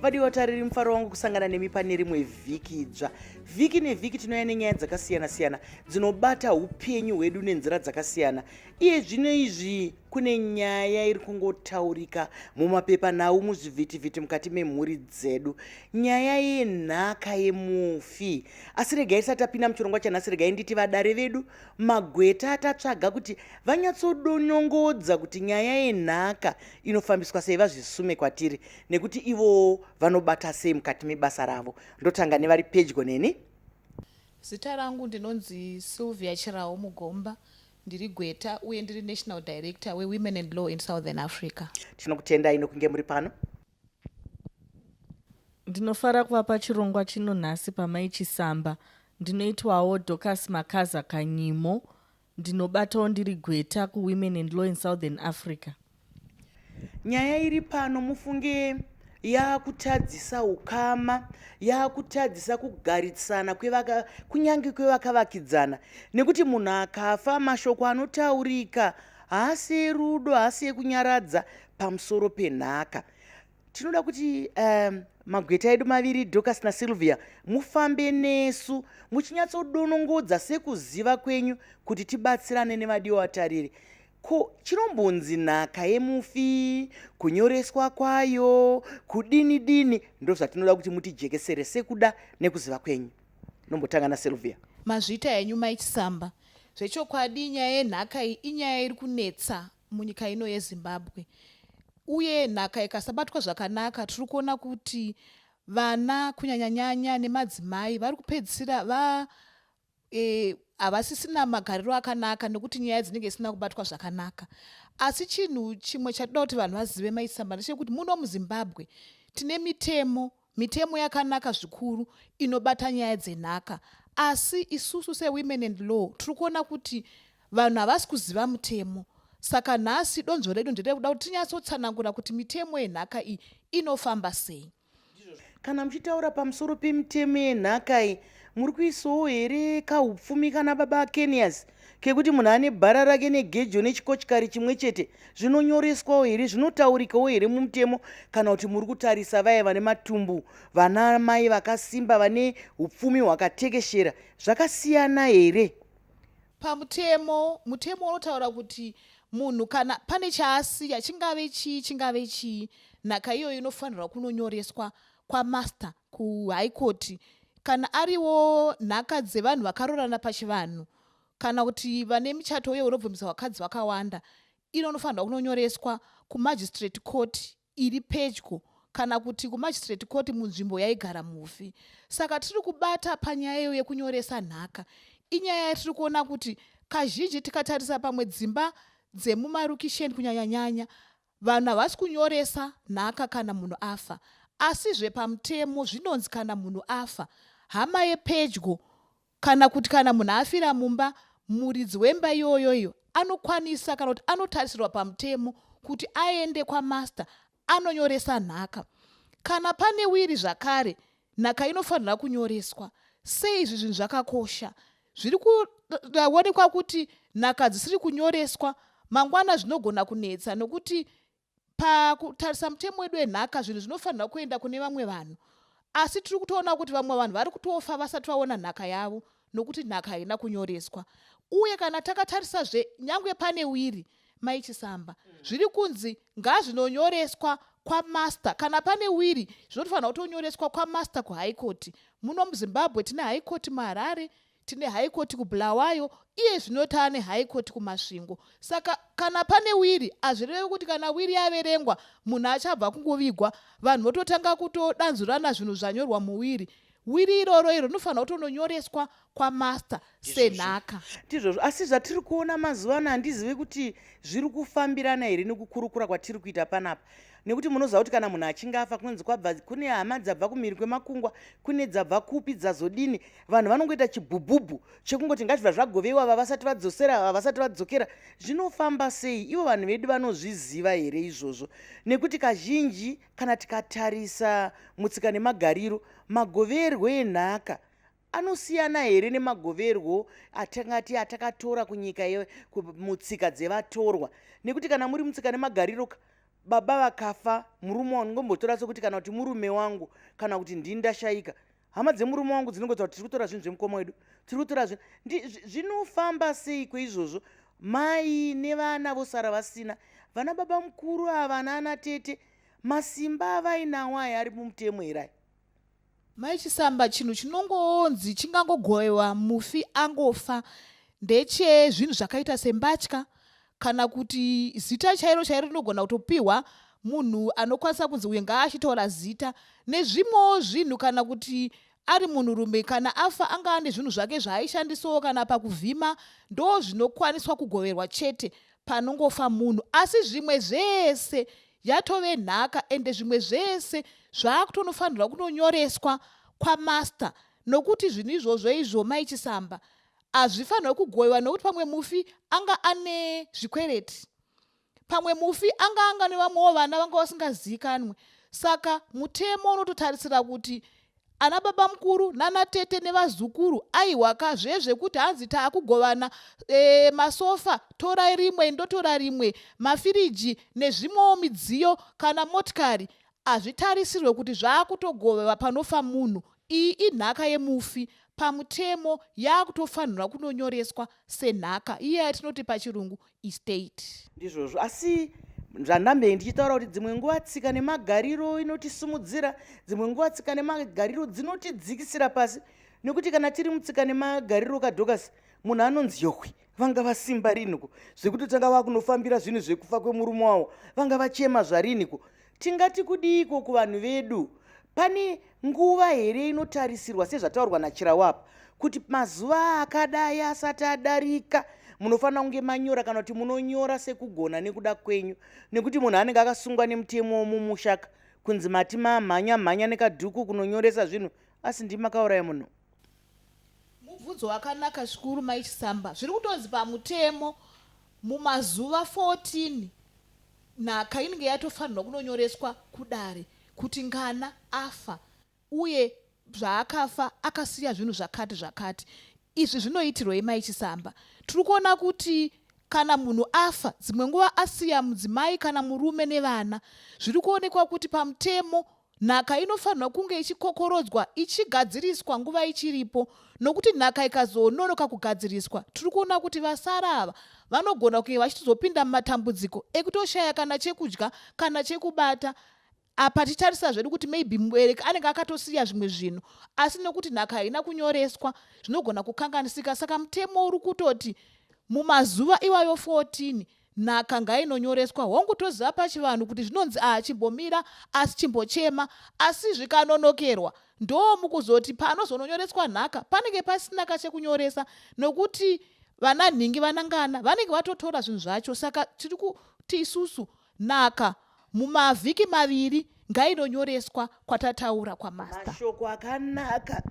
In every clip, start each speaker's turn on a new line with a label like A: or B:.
A: Vadiwa tariri, mufaro wangu kusangana nemi pane rimwe vhiki idzva. Vhiki nevhiki tinouya nenyaya dzakasiyana-siyana dzinobata upenyu hwedu nenzira dzakasiyana. Iye zvino izvi kune nyaya iri kungotaurika mumapepanhau, muzvivhitivhiti, mukati memhuri dzedu, nyaya yenhaka yemufi. Asi regai tisati tapinda muchirongwa chanhasi, regai nditi vadare vedu, magweta atatsvaga kuti vanyatsodonongodza kuti nyaya yenhaka inofambiswa sei, vazvisume kwatiri nekuti ivowo vanobata sei mukati mebasa ravo. Ndotanga nevari pedyo neni.
B: Zita rangu ndinonzi Sylvia Chirawo Mugomba. Ndiri gweta uye ndiri National Director weWomen and Law in Southern Africa.
A: Tinokutendai nokunge muri pano.
C: Ndinofara kuva pachirongwa chino nhasi paMai Chisamba. Ndinoitwawo Dorcas Makaza Kanyimo. Ndinobatawo ndiri gweta kuWomen and Law in Southern Africa.
A: Nyaya iri pano mufunge yakutadzisa ukama, yakutadzisa kugarisana kwevaka, kunyange kwevakavakidzana, nekuti munhu akafa mashoko anotaurika haasi erudo, haasi ekunyaradza pamusoro penhaka. Tinoda kuti magweta edu maviri, Dorcas naSylvia, mufambe nesu muchinyatsodonongodza sekuziva kwenyu kuti tibatsirane nevadiwa vatariri. Ko chinombonzi nhaka yemufi, kunyoreswa kwayo, kudini dini, ndozvatinoda kuti mutijekesere sekuda nekuziva kwenyu. Nombotanga naSylvia.
B: Mazvita henyu Mai Chisamba. Zvechokwadi nyaya yenhaka iyi inyaya iri kunetsa munyika ino yeZimbabwe. Uye nhaka ikasabatwa zvakanaka tiri kuona kuti vana kunyanyanyanya nemadzimai vari kupedzisira va e, havasisina magariro akanaka nekuti nyaya dzinenge isina kubatwa zvakanaka. Asi chinhu chimwe chatinoda kuti vanhu vazive maisamba ndechekuti muno muZimbabwe tine mitemo, mitemo yakanaka zvikuru inobata nyaya dzenhaka. Asi isusu seWomen and Law tiri kuona kuti vanhu havasi kuziva mutemo. Saka nhasi donzvo redu nderekuda kuti tinyatsotsanangura kuti mitemo yenhaka iyi inofamba sei.
A: Kana muchitaura pamusoro pemitemo yenhaka iyi, muri kuisawo here kahupfumi kana baba Kenias kekuti munhu ane bhara rake negejo nechikochikari chimwe chete? Zvinonyoreswawo here, zvinotaurikawo here mumutemo, kana kuti muri kutarisa vaya vane matumbu, vana mai vakasimba vane upfumi hwakatekeshera? Zvakasiyana here?
B: Pamutemo, mutemo unotaura kuti munhu kana pane chaasiya, chingave chii, chingave chii, nhaka iyoyo inofanirwa kunonyoreswa kwamaster kuhigh court. Kana ariwo nhaka dzevanhu vakarorana pachivanhu kana kuti vane michato uye unobvumisa vakadzi vakawanda, inonofanirwa kunonyoreswa kumagistrate court iri pedyo kana kuti kumagistrate court munzvimbo yaigara mufi. Saka tiri kubata panyaya iyo yekunyoresa nhaka. Inyaya yatiri kuona kuti kazhinji tikatarisa pamwe dzimba dzemumarukisheni kunyanyanyanya, vanhu havasi kunyoresa nhaka kana munhu afa. Asizve pamutemo zvinonzi kana munhu afa, hama yepedyo kana kuti kana munhu afira mumba, muridzi wemba iyoyo iyo anokwanisa kana kuti anotarisirwa pamutemo kuti aende kwamaster anonyoresa nhaka. Kana pane wiri zvakare, nhaka inofanira kunyoreswa. Sei izvi zvinhu zvakakosha? Zviri kuonekwa kuti nhaka dzisiri kunyoreswa mangwana zvinogona kunetsa nokuti pakutarisa mutemo wedu wenhaka zvinhu zvinofanirwa kuenda kune vamwe vanhu, asi tiri kutoona kuti vamwe vanhu vari kutofa vasati vaona nhaka yavo nokuti nhaka haina kunyoreswa. Uye kana takatarisazve nyangwe pane wiri, Mai Chisamba, zviri kunzi ngazvinonyoreswa kwamaster. Kana pane wiri zvinotofanirwa kutonyoreswa kwamaster kuhigh court. Muno muZimbabwe tine high court muHarare, tine high court kuBulawayo, iye zvino taane high court kuMasvingo. Saka kana pane wiri hazvirevi kuti kana wiri yaverengwa munhu achabva kungovigwa, vanhu vototanga kutodanzurana zvinhu zvanyorwa muwiri. Wiri iroro iro rinofanirwa kutononyoreswa kwamaster senhaka.
A: Ndizvozvo, asi zvatiri kuona mazuva ano handizive kuti zviri kufambirana here nekukurukura kwatiri kuita panapa, nekuti munoziva kuti kana munhu achinge afa kunonzi kwabva kune hama dzabva kumhiri kwemakungwa, kune dzabva kupi, dzazodini, vanhu vanongoita chibhubhubhu chekungoti ngazvibva zvagovewa, ava vasati vadzosera, ava vasati vadzokera. Zvinofamba sei? Ivo vanhu vedu vanozviziva here izvozvo? Nekuti kazhinji kana tikatarisa mutsika nemagariro, magoverwo enhaka anosiyana here nemagoverwo atingati atakatora kunyika mutsika dzevatorwa? Nekuti kana muri mutsika nemagariro ka, Baba vakafa, murume wangu ngombotora sekuti kana kuti murume wangu kana kuti ndini ndashaika, hama dzemurume wangu dzinongotaura kuti tiri kutora zvinhu zvemukoma wedu, tiri kutora zvinhu. Zvinofamba sei kweizvozvo? Mai nevana vosara vasina. Vana baba mukuru ava nana tete, masimba avainawo aya ari mumutemo here aya?
B: Mai Chisamba, chinhu chinongonzi chingangogovewa mufi angofa ndechezvinhu zvakaita sembatya kana kuti zita chairo chairo rinogona kutopihwa munhu anokwanisa kunzi uye ngaachitora zita nezvimwewo zvinhu kana kuti ari munhurume kana afa anga ane zvinhu zvake zvaaishandisawo kana pakuvhima ndo zvinokwaniswa kugoverwa chete panongofa munhu asi zvimwe zvese yatove nhaka ende zvimwe zvese zvaakutonofanirwa kunonyoreswa kwamaster nokuti zvinhu izvozvo izvo mai Chisamba hazvifanirwe kugoiwa nokuti pamwe mufi anga ane zvikwereti pamwe mufi anga anga nevamwewo vana vanga vasingazivikanwe saka mutemo unototarisira kuti ana baba mukuru nana tete nevazukuru aiwa ka zvezvekuti hanzi taakugovana e, masofa torai rimwe ndotora rimwe mafiriji nezvimwewo midziyo kana motikari hazvitarisirwe kuti zvaakutogovewa panofa munhu iyi inhaka yemufi pamutemo yaakutofanirwa kunonyoreswa senhaka iye yatinoti pachirungu estate.
A: Ndizvozvo asi zvandambei ndichitaura kuti dzimwe nguva tsika nemagariro inotisimudzira, dzimwe nguva tsika nemagariro dzinotidzikisira pasi nekuti kana tiri mutsika nemagariro kaDhokasi munhu anonzi yohwe vanga vasimba riniko zvekuti tanga vakunofambira zvinhu zvekufa kwemurume wavo vanga vachema zvariniko tingati kudiiko kuvanhu vedu pane nguva here inotarisirwa sezvataurwa nachirawo apa kuti mazuva akadai asati adarika munofanira kunge manyora kana kuti munonyora sekugona nekuda kwenyu nekuti munhu anenge akasungwa nemutemo womumushaka kunzi mati mamhanya mhanya nekadhuku kunonyoresa zvinhu asi ndimi makauraya munhu.
B: Mubvunzo wakanaka zvikuru Mai Chisamba. Zviri kutonzi pamutemo mumazuva 14 nhaka inenge yatofanirwa kunonyoreswa kudare kuti ngana afa uye zvaakafa akasiya zvinhu zvakati zvakati. Izvi zvinoitirwei Mai Chisamba? Tiri kuona kuti kana munhu afa dzimwe nguva asiya mudzimai kana murume nevana. Zviri kuonekwa kuti pamutemo Nhaka inofanirwa kunge ichikokorodzwa ichigadziriswa nguva ichiripo nokuti nhaka ikazononoka kugadziriswa tiri kuona kuti vasara ava vanogona kunge vachitozopinda mumatambudziko ekutoshaya kana chekudya kana chekubata apa tichitarisa zvedu kuti maybe mubereki anenge akatosiya zvimwe zvinhu asi nokuti nhaka haina kunyoreswa zvinogona kukanganisika saka mutemo uri kutoti mumazuva iwayo 14 Nhaka ngainonyoreswa. Hongu toziva pachivanhu kuti zvinonzi ah chimbomira asi chimbochema asi zvikanonokerwa ndoo mukuzoti panozononyoreswa nhaka panenge pasina kachekunyoresa nokuti vana nhingi vanangana vanenge vatotora zvinhu zvacho saka tiri kuti isusu nhaka mumavhiki maviri ngainonyoreswa kwatataura kwamaster.
A: Mashoko akanaka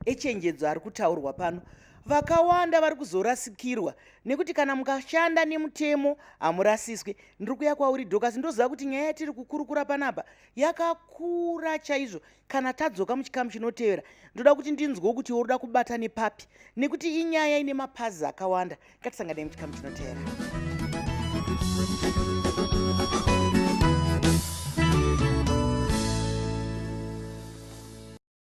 A: echenjedzo ari kutaurwa pano. Vakawanda vari kuzorasikirwa nekuti kana mukashanda nemutemo hamurasiswi. Ndiri kuya kwauri Dorcas, ndoziva kuti nyaya yatiri kukurukura panapa yakakura chaizvo. Kana tadzoka muchikamu chinotevera, ndoda kuti ndinzwewo kuti iwe unoda kubata nepapi nekuti inyaya ine mapazi akawanda. Ngatisanganei muchikamu chinotevera.